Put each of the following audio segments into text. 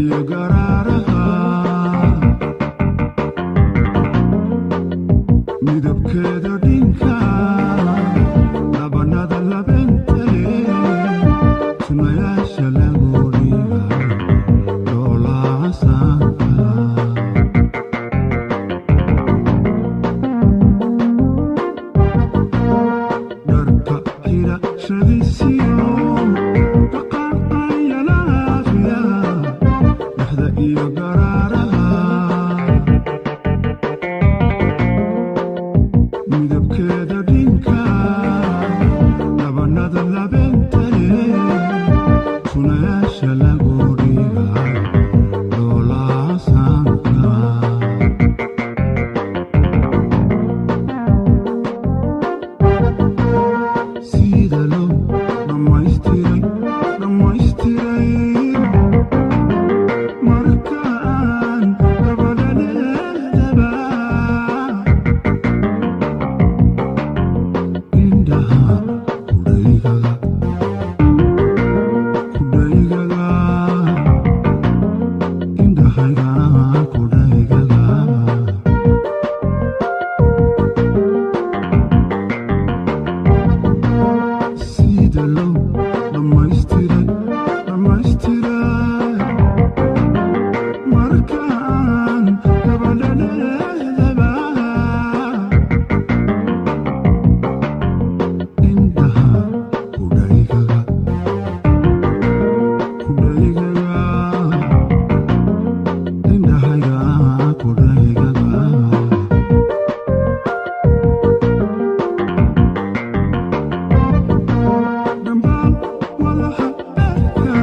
Iyo garaaraha midabkeeda dhinka labanada labentale sunayaasha lagu dhiga dhoolaasaanka. Dharka xirashadiisiyo dhaqaaqayalaafiya dhexda iyo garaaraha midabkeeda dhinka labanada labentale sunayaasha lagu dhiga dhoolaasaanka. Sida loo dhammaystiray dhammaystiray markaan gabadhadheedaba indhaha kudhaygaga kudhaygaga indhahayga kudhaygaga. Sida loo dhammaystiray dhammaystiray markaan gabadhadheedaba indhaha kudhaygaga kudhaygaga indhahayga kudhaygaga. Dhammaan walaha dharka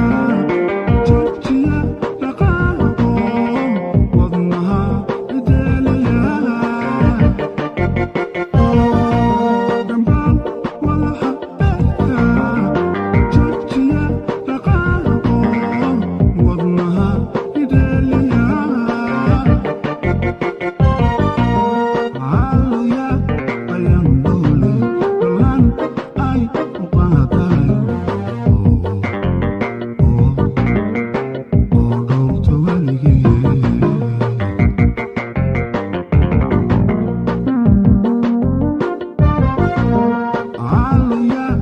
joojiya dhaqaaqo wadnaha ideelaya. Dhammaan walaha dharka joojiya dhaqaaqo wadnaha ideelaya. Hallelujah, ayaan dhoolay ballan ay u qaadayo oo dhowrto weligeed. Hallelujah,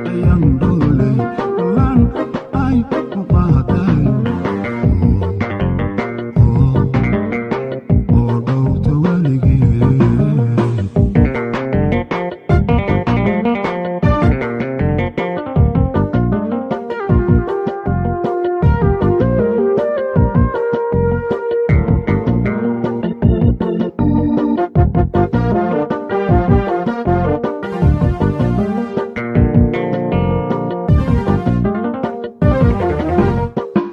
ayaan dhoolay ballan ay u qaadayo oo dhowrto weligeed.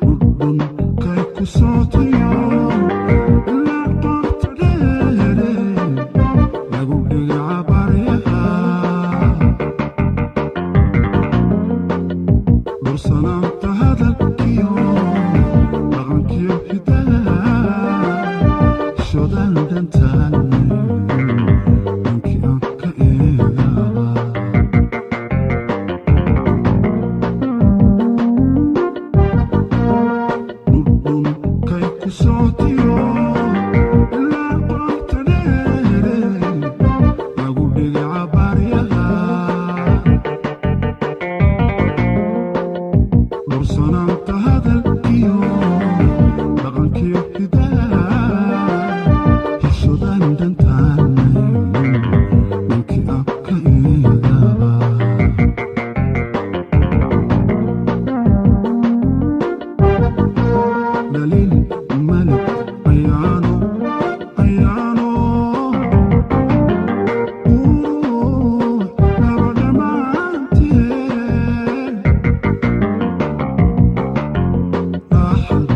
Dhudhunkay ku socotayo ilaa qoorta dheere lagu dhigaca baryaha dhursanaanta hadalkiyo dhaqankiyo hidaha shodan dhantaan dhankii aan ka eegaba. Dhudhunkay ku socotayo ilaa qoorta dheere lagu dhigaca baryaha dhursanaanta hadalkiyo dhaqankiyo hidaha xishodan dhantaan dhankii aan ka eegaba. Dhaliil male ayaano ayaano qurux laba dhammaanteen. Raaxada